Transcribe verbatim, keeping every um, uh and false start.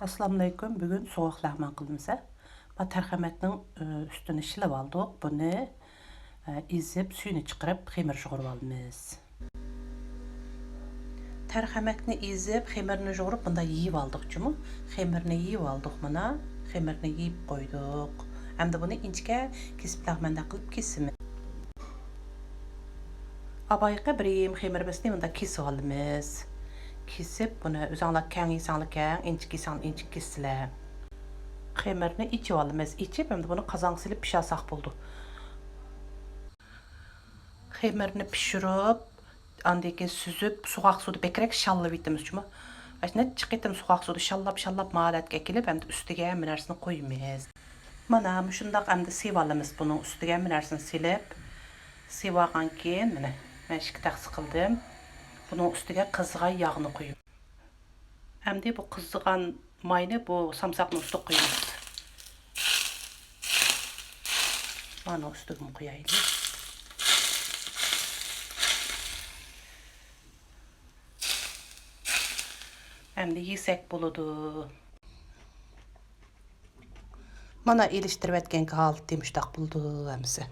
ئەسسالامۇئەلەيكۇم. بۈگۈن سوغۇق لەغمەن قىلىمىز. بۇ تەرخەمەكنىڭ، ئە، ئۈستىنى شىلىۋالدۇق. بۇنى، ئە، ئېزىپ، سۈيىنى چىقىرىپ، خېمىر يۇغۇرۇۋالىمىز. تەرخەمەكنى ئېزىپ، خېمىرنى يۇغۇرۇپ، بۇنداق يېيىۋالدۇق جۇمۇ. خېمىرنى يېيىۋالدۇق مانا. خېمىرنى يېيىپ قويدۇق. ئەمدى بۇنى ئىنچىكە كېسىپ، لەغمەندەك قىلىپ كېسىمىز. ئاۋايقى بىر يېرىم خېمىرىمىزنى مۇنداق كېسىۋالىمىز. كېسىپ بۇنى ئۆزۈڭلار كەڭ يېسەڭلار كەڭ، ئىنچىكە يېسەڭلار ئىنچىكە كېسىلە. خېمىرنى ئېچىۋالىمىز. ئېچىپ، ئەمدى بۇنى قازانغا سېلىپ پىشۇرساق بولىدۇ. خېمىرنى پىشۇرۇپ، ئاندىن كېيىن سۈزۈپ، سوغۇق سۇدا بەكرەك شاللىۋېتىمىز جۇمۇ. ئاشۇ نەچچە قېتىم سوغۇق سۇدا شاللاپ، شاللاپ، ماھالەتكە ئەكېلىپ، ئەمدى ئۈستىگە ھەممە نەرسىنى قويىمىز. مانا مۇشۇنداق ئەمدى سېۋىۋالىمىز. بۇنىڭ ئۈستىگە ھەممە نەرسىنى سېلىپ، سېۋىۋالغان كېيىن، مانا، مەن ئىككى تەخسە قىلدىم. بۇنىڭ ئۈستىگە قىزىغان ياغنى قويۇم. ئەمدى بۇ قىزىغان ماينى بۇ سامساقنىڭ ئۈستىگە قويىمىز. مانا ئۈستىگىمۇ قويايلى. ئەمدى يېسەك بولىدۇ. مانا ئېلىشتۇرۇۋەتكەنكى ھالىتى مۇشۇنداق بولىدۇ ھەممىسى.